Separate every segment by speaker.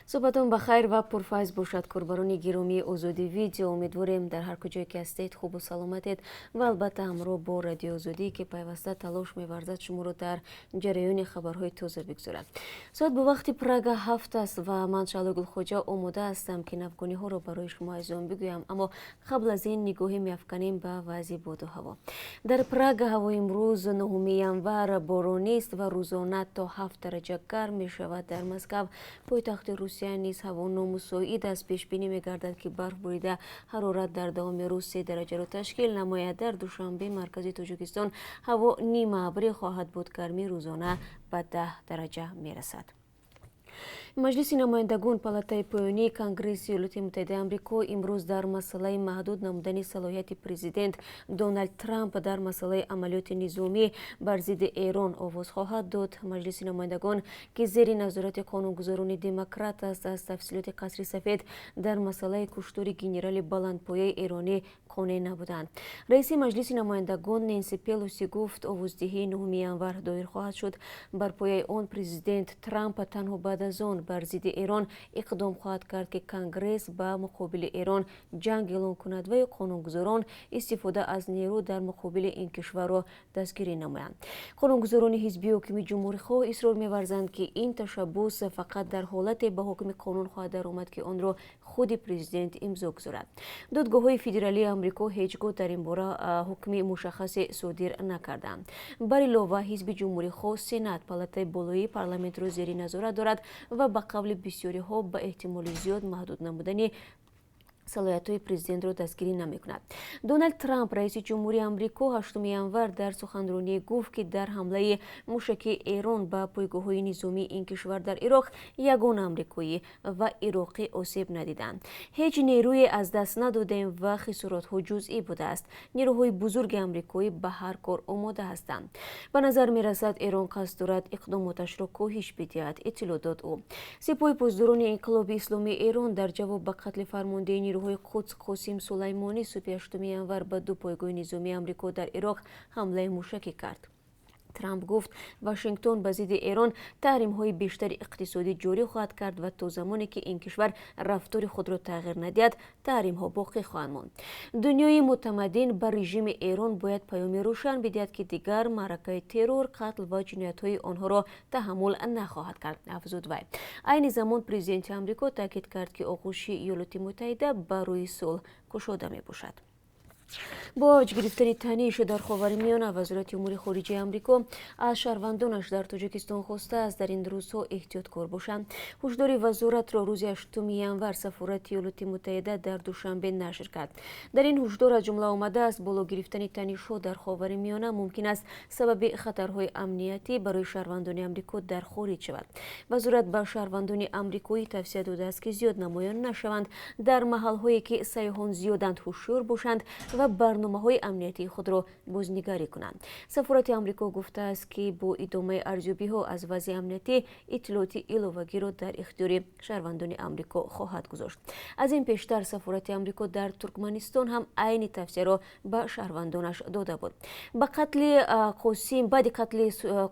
Speaker 1: Суҳбатон ба хайр ва пурфайз бошад, корбарони гиромии Озодӣ Видео. Умедворем, дар ҳар куҷое ки ҳастед, хубу саломатед ва албатта ҳамроҳ бо Радиои Озодӣ, ки пайваста талош меварзад шуморо дар ҷараёни хабарҳои тоза бигзорад. Соат бо вақти Прага 7 аст ва ман, Шаҳло Гулхоҷа, омода ҳастам, ки навгониҳоро барои шумо азизон бигӯям. Аммо қабл аз ин нигоҳе меафканем ба вазъи боду ҳаво. Дар Прага ҳавои имрӯз, 9 январ, боронист ва рӯзона то 7 дараҷа гарм мешавад. Дар Москав, пойтахти Русия, низ ҳаво номусоид аст. Пешбинӣ мегардад, ки барф бурида, ҳарорат дар давоми рӯз 3 дараҷаро ташкил намояд. Дар Душанбе, маркази Тоҷикистон, ҳаво нимаабрӣ хоҳад буд. Гармии рӯзона ба 10 дараҷа мерасад. Маҷлиси намояндагон, палатаи поёнии Конгресси Иёлоти Муттаҳидаи Амрико, имрӯз дар масъалаи маҳдуд намудани салоҳияти президент Доналд Трамп дар масъалаи амалиёти низомӣ бар зидди Эрон овоз хоҳад дод. Маҷлиси намояндагон, ки зери назорати қонунгузорони демократ аст, аз тафсилоти Қасри Сафед дар масъалаи куштори генерали баландпояи эронӣ қонеъ набуданд. Раиси Маҷлиси намояндагон Ненси Пелоси гуфт, овоздиҳии 9 январ доир хоҳад шуд. Бар пояи он президент Трамп танҳо баъд аз он бар зидди Эрон иқдом хоҳад кард, ки Конгресс ба муқобили Эрон ҷанг эълон кунад ва ё қонунгузорон истифода аз нерӯ дар муқобили ин кишварро дастгирӣ намоянд. Қонунгузорони ҳизби ҳокими ҷумҳурихоҳ исрор меварзанд, ки ин ташаббус фақат дар ҳолате ба ҳукми қонун хоҳад даромад, ки онро худи президент имзо гузорад. Додгоҳҳои федералии Амрико ҳеҷ гоҳ дар ин бора ҳукми мушаххасе содир накарданд. Бар илова, ҳизби ҷумҳурихоҳ Сенат, палатаи болоии парламентро зери назорат дорад ва ба қавли бисёриҳо, ба эҳтимоли зиёд маҳдуд намудани салоҳиятҳои президентро дастгирӣ намекунад. Доналд Трамп, раиси ҷумҳури Амрико, 8 январ дар суханронӣ гуфт, ки дар ҳамлаи мушакии Эрон ба пойгоҳҳои низомии ин кишвар дар Ироқ ягон амрикоӣ ва ироқӣ осеб надиданд. Ҳеҷ нерӯе аз даст надодем ва хисоротҳо ҷузъӣ будааст. Нерӯҳои бузурги амрикоӣ ба ҳар кор омода ҳастанд. Ба назар мерасад, Эрон қасд дорад иқдомоташро коҳиш бидиҳад, иттилоъ дод ӯ. Сипоҳи Посдорони Инқилоби Исломии Эрон дар ҷавоб ба қатли фармондеҳи нерӯҳои Қудс Қосим Сулаймонӣ субҳи 8 январ ба ду пойгоҳи низомии Амрико дар Ироқ ҳамлаи мушакӣ кард. Трамп гуфт, Вашингтон ба зидди Эрон таҳримҳои бештари иқтисодӣ ҷорӣ хоҳад кард ва то замоне ки ин кишвар рафтори худро тағйир надиҳад, таҳримҳо боқӣ хоҳанд монд. Дунёи мутамаддин ба режими Эрон бояд паёми рӯшан бидиҳад, ки дигар маъракаи террор, қатл ва ҷиноятҳои онҳоро таҳаммул нахоҳад кард, афзуд вай. Айни замон президенти Амрико таъкид кард, ки оғӯши Иёлоти Муттаҳида ба рӯи сулҳ кушода мебошад. Бо авҷ гирифтани таниш дар Ховари Миёна, Вазорати умури хориҷаи Амрико аз шаҳрвандонаш дар Тоҷикистон хостааст, дар ин рӯзҳо эҳтиёткор бошанд. Ҳушдори вазоратро рӯзи 8 январ сафорати Иёлоти Муттаҳида дар Душанбе нашр кард. Дар ин ҳушдор аз ҷумла омадааст, боло гирифтани танишҳо дар Ховари Миёна мумкин аст сабаби хатарҳои амниятӣ барои шаҳрвандони Амрико дар хориҷ шавад. Вазорат ба шаҳрвандони амрикоӣ тавсия додааст, ки зиёд намоён нашаванд, дар маҳалҳое ки сайёҳон зиёданд ҳушёр бошанд ва барномаҳои амниятии худро бознигарӣ кунанд. Сафорати Амрико гуфтааст, ки бо идомаи арзёбиҳо аз вазъи амниятӣ иттилооти иловагиро дар ихтиёри шаҳрвандони Амрико хоҳад гузошт. Аз ин пештар сафорати Амрико дар Туркманистон ҳам айни тавсияро ба шаҳрвандонаш дода буд. Ба қатли Қосим, баъди қатли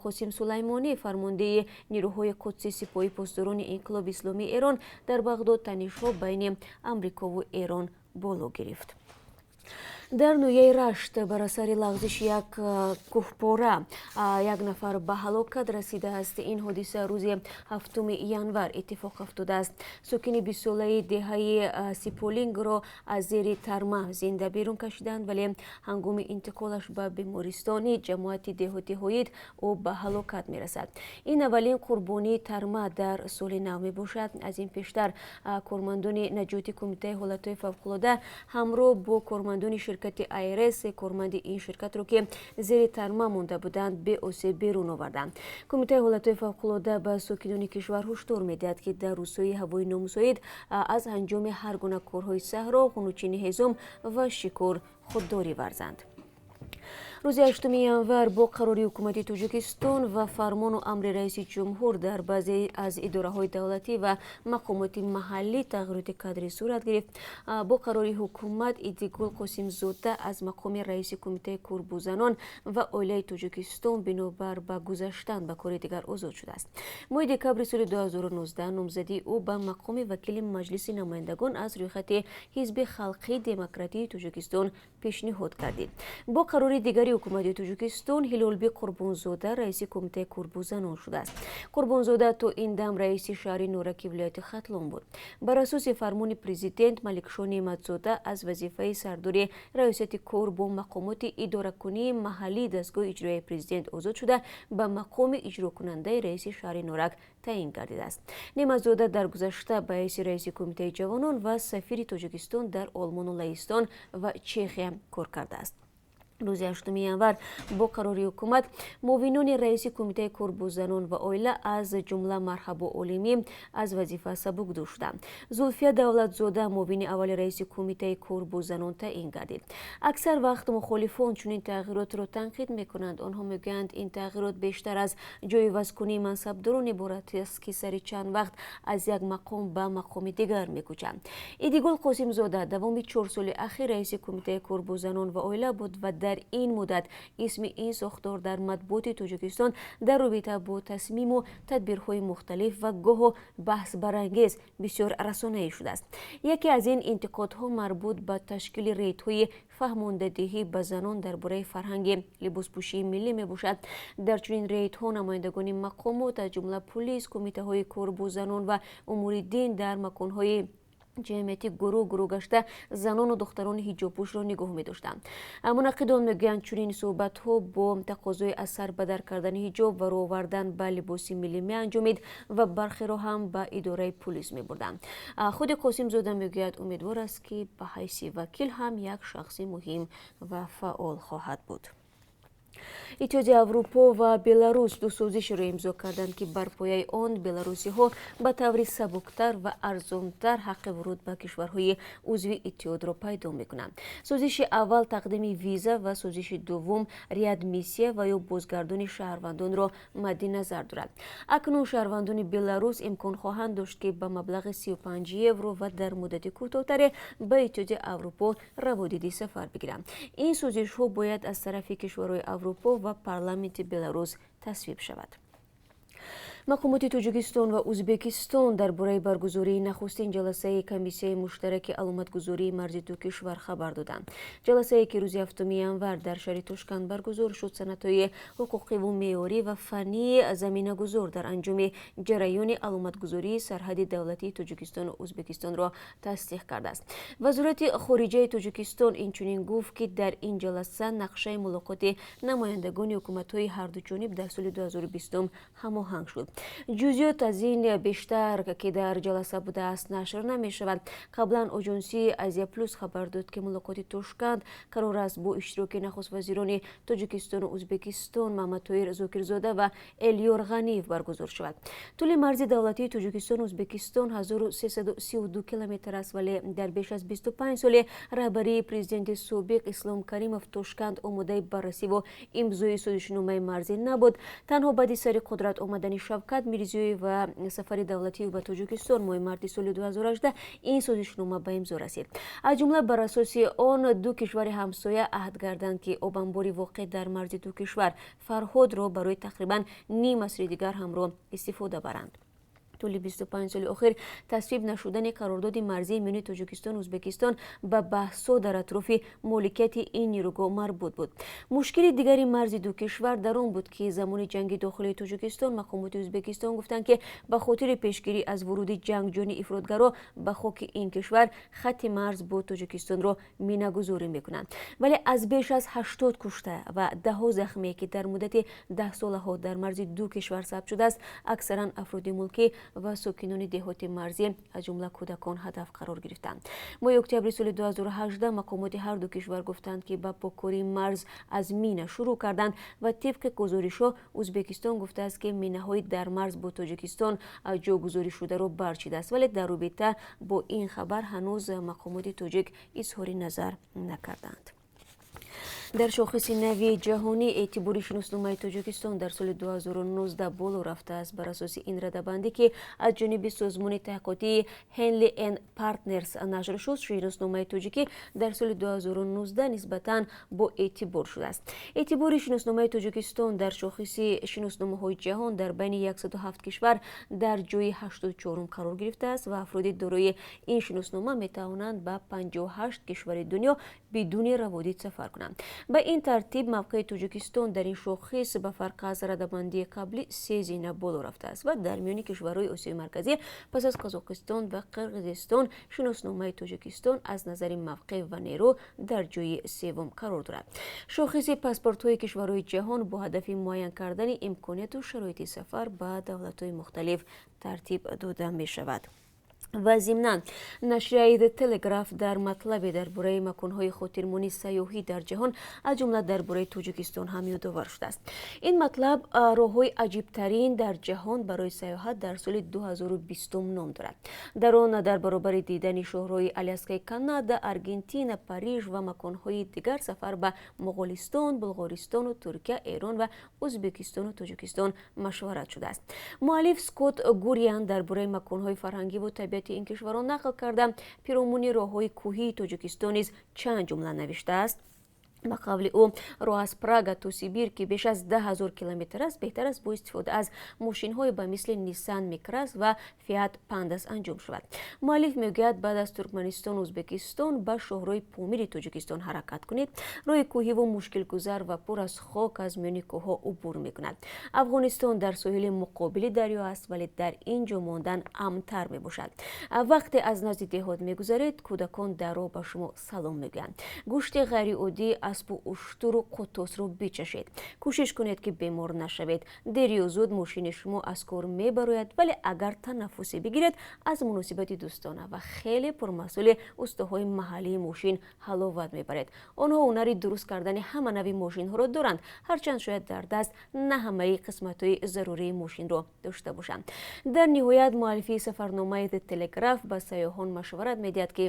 Speaker 1: Қосим Сулаймонӣ, фармондеҳи нерӯҳои Қудси Сипоҳи Посдорони Инқилоби Исломии Эрон, дар Бағдод танишҳо байни Амрикову Эрон боло гирифт. Дар ноҳияи Рашт бар асари лағзиши як кӯҳпора як нафар ба ҳалокат расидааст. Ин ҳодиса рӯзи 7 январ иттифоқ афтодааст. Сокини 20-солаи деҳаи Сиполингро аз зери тарма зинда берун кашиданд, вале ҳангоми интиқолаш ба бемористони ҷамоати деҳоти Ҳоид ӯ ба ҳалокат мерасад. Ин аввалин қурбонии тарма дар соли нав мебошад. Аз ин пештар кормандони наҷоти Кумитаи ҳолатҳои фавқулода ҳамроҳ бо кормандони ширкати АРС корманди ин ширкатро, ки зери тарма монда буданд, беосеб берун оварданд. Кумитаи ҳолатҳои фавқулода ба сокинони кишвар ҳушдор медиҳад, ки дар рӯзҳои ҳавои номусоид аз анҷоми ҳар гуна корҳои саҳро, хунучини ҳезум ва шикор худдорӣ варзанд. Рӯзи 8 январ бо қарори ҳукумати Тоҷикистон ва фармону амри раиси ҷумҳур дар баъзе аз идораҳои давлатӣ ва мақомоти маҳаллӣ тағйироти кадрӣ сурат гирифт. Бо қарори ҳукумат Идигул Қосимзода аз мақоми раиси Кумитаи кор бо занон ва оилаи Тоҷикистон бинобар ба гузаштан ба кори дигар озод шудааст. Моҳи декабри соли 2019 номзадии ӯ ба мақоми вакили Маҷлиси намояндагон аз рӯйхати Ҳизби халқии демократии Тоҷикистон пешниҳод гардид. Бо қарори дигари ҳукумати Тоҷикистон Ҳилолбек Қурбонзода раиси Кумитаи кор бо занон шудааст. Қурбонзода то ин дам раиси шаҳри Нораки вилояти Хатлон буд. Бар асоси фармони президент Маликшоҳ Неъматзода аз вазифаи сардори раёсати кор бо мақомоти идоракунии маҳаллии дастгоҳи иҷроияи президент озод шуда, ба мақоми иҷрокунандаи раиси шаҳри Норак таъин гардидааст. Неъматзода дар гузашта ба ҳайси раиси Кумитаи ҷавонон ва сафири Тоҷикистон дар Олмону Лаҳистон ва Чехия кор кардааст. Рӯзи 8 январ бо қарори ҳукумат муовинони раиси Кумитаи кор бо занон ва оила, аз ҷумла Марҳабо Олимӣ, аз вазифа сабукдӯш шуданд. Зулфия Давлатзода муовини аввали раиси Кумитаи кор бо занон таъин гардид. Аксар вақт мухолифон чунин тағйиротро танқид мекунанд. Онҳо мегӯянд, ин тағйирот бештар аз ҷойивазкунии мансабдорон иборат аст, ки сари чанд вақт аз як мақом ба мақоми дигар мекӯчанд. Идигул Қосимзода давоми 4 соли ахир раиси Кумитаи кор бо занон ва оила буд ва дар ин муддат исми ин сохтор дар матбуоти Тоҷикистон дар робита бо тасмиму тадбирҳои мухталиф ва гоҳо баҳсбарангез бисёр расонаӣ шудааст. Яке аз ин интиқодҳо марбут ба ташкили рейдҳои фаҳмондадиҳӣ ба занон дар бораи фарҳанги либоспӯшии миллӣ мебошад. Дар чунин рейдҳо намояндагони мақомот, аз ҷумла пулис, кумитаҳои кор бо занон ва умури дин дар маконҳои ҷамъиятӣ гурӯҳ гурӯҳ гашта занону духтарони ҳиҷобпӯшро нигоҳ медоштанд. Мунаққидон мегӯянд, чунин суҳбатҳо бо тақозои аз сар бадар кардани ҳиҷоб ва рӯ овардан ба либоси миллӣ меанҷомид ва бархеро ҳам ба идораи пулис мебурданд. Худи Қосимзода мегӯяд, умедвор аст, ки ба ҳайси вакил ҳам як шахси муҳим ва фаъол хоҳад буд. Иттиҳоди Аврупо ва Беларус ду созишро имзо карданд, ки бар пояи он беларусиҳо ба таври сабуктар ва арзонтар ҳаққи вуруд ба кишварҳои узви иттиҳодро пайдо мекунанд. Созиши аввал тақдими виза ва созиши дуввум реадмиссия ва ё бозгардони шаҳрвандонро мадди назар дорад. Акнун шаҳрвандони Беларус имкон хоҳанд дошт, ки ба маблағи 35 евро ва дар муддати кӯтоҳтаре ба Иттиҳоди Аврупо раводиди сафар бигиранд. Ин созишҳо бояд аз тарафи кишварҳои Аврупо ва парламенти Беларус тасвиб шавад. Мақомоти Тоҷикистон ва Ӯзбекистон дар бораи баргузории нахустин ҷаласаи комиссияи муштараки аломатгузории марзи ду кишвар хабар доданд. Ҷаласае, ки рӯзи 7 январ дар шаҳри Тошканд баргузор шуд, санадҳои ҳуқуқиву меъёрӣ ва фаннии заминагузор дар анҷоми ҷараёни аломатгузории сарҳади давлатии Тоҷикистону Ӯзбекистонро тасдиқ кардааст. Вазорати хориҷаи Тоҷикистон инчунин гуфт, ки дар ин ҷаласа нақшаи мулоқоти намояндагони ҳукуматҳои ҳарду ҷониб дар соли 2020 ҳамоҳанг шуд. Ҷузъиёт аз ин бештар, ки дар ҷаласа будааст, нашр намешавад. Қаблан оҷонсии Азия Плюс хабар дод, ки мулоқоти Тошканд қарор аст бо иштироки нахуствазирони Тоҷикистону Ӯзбекистон Маҳмадтоир Зокирзода ва Элёр Ғаниев баргузор шавад. Тӯли марзи давлатии Тоҷикистону Ӯзбекистон 1332 километр аст, вале дар беш аз 25 соли раҳбарии президенти собиқ Ислом Каримов Тошканд омодаи баррасиву имзои созишномаи марзӣ набуд. Танҳо баъди сари қудрат омадани Шавкат Мирзиёев ва сафари давлатии ба Тоҷикистон моҳи марти соли 2018 ин созишнома ба имзо расид. Аз ҷумла бар асоси он ду кишвари ҳамсоя аҳд карданд, ки обанбори воқеъ дар марзи ду кишвар Фарҳодро барои тақрибан ним асри дигар ҳамро истифода баранд. Тӯли 25 соли охир тасвиб нашудани қарордоди марзии миёни Тоҷикистону Ӯзбекистон ба баҳсҳо дар атрофи моликияти ин нерӯгоҳ марбут буд. Мушкили дигари марзи ду кишвар дар он буд, ки замони ҷанги дохилии Тоҷикистон мақомоти Ӯзбекистон гуфтанд, ки ба хотири пешгирӣ аз вуруди ҷангҷӯёни ифротгаро ба хоки ин кишвар хатти марз бо Тоҷикистонро минагузорӣ мекунанд. Вале аз беш аз 80 кушта ва даҳҳо захмие, ки дар муддати даҳсолаҳо дар марзи ду кишвар сабт шудааст, аксаран афроди мулкӣ ва сокинони деҳоти марзӣ, аз ҷумла кӯдакон, ҳадаф қарор гирифтанд. Моҳи октябри соли 2018 мақомоти ҳар ду кишвар гуфтанд, ки ба поккории марз аз мина шурӯъ карданд ва тибқи гузоришҳо Ӯзбекистон гуфтааст, ки минаҳои дар марз бо Тоҷикистон ҷогузорӣ шударо барчидааст, вале дар робита бо ин хабар ҳанӯз мақомоти тоҷик изҳори назар накарданд. Дар шохиси нави ҷаҳонӣ эътибори шиносномаи Тоҷикистон дар соли 2019 боло рафтааст. Бар асоси ин радабандӣ, ки аз ҷониби созмони таҳқиқотии Henley and Partners нашр шуд, шиносномаи тоҷикӣ дар соли 2019 нисбатан боэътибор шудааст. Эътибори шиносномаи Тоҷикистон дар шохиси шиносномаҳои ҷаҳон дар байни 107 кишвар дар ҷои 84-ум қарор гирифтааст ва афроди дорои ин шиноснома метавонанд ба 58 кишвари дунё бидуни раводид сафар кунанд. Ба ин тартиб, мавқеи Тоҷикистон дар ин шохис ба фарқ аз радабандии қаблӣ се зина боло рафтааст ва дар миёни кишварҳои Осиёи Марказӣ пас аз Қазоқистон ва Қирғизистон шиносномаи Тоҷикистон аз назари мавқеъ ва нерӯ дар ҷои севум қарор дорад. Шохиси паспортҳои кишварҳои ҷаҳон бо ҳадафи муайян кардани имконияту шароити сафар ба давлатҳои мухталиф тартиб дода мешавад. Ва зимнан, нашрияи The Telegraph дар матлабе дар бораи маконҳои хотирмонии сайёҳӣ дар ҷаҳон, аз ҷумла дар бораи Тоҷикистон ҳам ёдовар шудааст. Ин матлаб «Роҳҳои аҷибтарин дар ҷаҳон барои сайёҳат дар соли 2020» ном дорад. Дар он дар баробари дидани шоҳроҳи Аляскаи Канада, Аргентина, Париж ва маконҳои дигар сафар ба Моғолистон, Булғористону Туркия, Эрон ва Ӯзбекистону Тоҷикистон машварат шудааст. Муаллиф Скотт Гуриан дар бораи маконҳои фарҳангиву табиати ин кишварро нақл карда, пиромуни роҳҳои кӯҳии Тоҷикистон низ чанд ҷумла навиштааст. Ба қавли ӯ, роҳ аз Прага то Сибир, ки беш аз 10 000 километр аст, беҳтар аст бо истифода аз мошинҳое ба мисли Ниссан Микрас ва Фиат Пандас анҷом шавад. Муаллиф мегӯяд, баъд аз Туркманистону Ӯзбекистон ба шоҳроҳи Помири Тоҷикистон ҳаракат кунед. Роҳи кӯҳиву мушкилгузар ва пур аз хок аз миёни кӯҳҳо убур мекунад. Афғонистон дар соҳили муқобили дарё аст, вале дар ин ҷо мондан амнтар мебошад. Вақте аз назди деҳот мегузаред, кӯдакон дар роҳ ба шумо салом мегӯянд. Гӯшти ғайриоддии аспу уштуру қутосро бичашед. Кӯшиш кунед, ки бемор нашавед. Дер ё зуд мошини шумо аз кор мебарояд, вале агар танаффусе бигиред, аз муносибати дӯстона ва хеле пурмасъули устоҳои маҳаллии мошин ҳаловат мебаред. Онҳо ҳунари дуруст кардани ҳама нави мошинҳоро доранд, ҳарчанд шояд дар даст на ҳамаи қисматҳои зарурии мошинро дошта бошанд. Дар ниҳоят, муаллифи сафарномаи The Telegraph ба сайёҳон машварат медиҳад, ки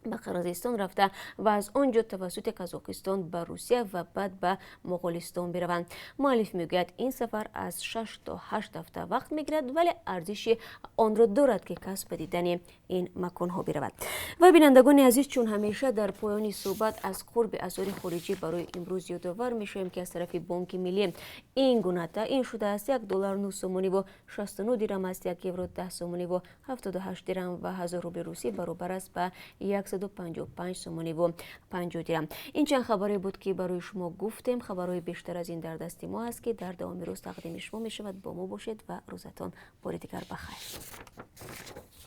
Speaker 1: ба Қирғизистон рафта ва аз он ҷо тавассути Қазоқистон ба Русия ва баъд ба Моғолистон бираванд. Муаллиф мегӯяд, ин сафар аз 6 то 8 ҳафта вақт мегирад, вале арзиши онро дорад, ки кас ба дидани ин маконҳо биравад. Ва бинандагони азиз, чун ҳамеша дар поёни суҳбат аз қурби асъори хориҷӣ барои имрӯз ёдовар мешавем, ки аз тарафи Бонки Миллӣ ин гуна таъин шудааст: 1 доллар 9 сомониву 69 дирам аст, 1 евро 10 сомониву 78 дирам ва 1000 рубли русӣ баробар аст ба 155 сомониву 50 дирам. Ин чанд хабаре буд, ки барои шумо гуфтем. Хабарҳои бештар аз ин дар дасти мо аст, ки дар давоми рӯз тақдими шумо мешавад. Бо мо бошед ва рӯзатон бори дигар ба хайр.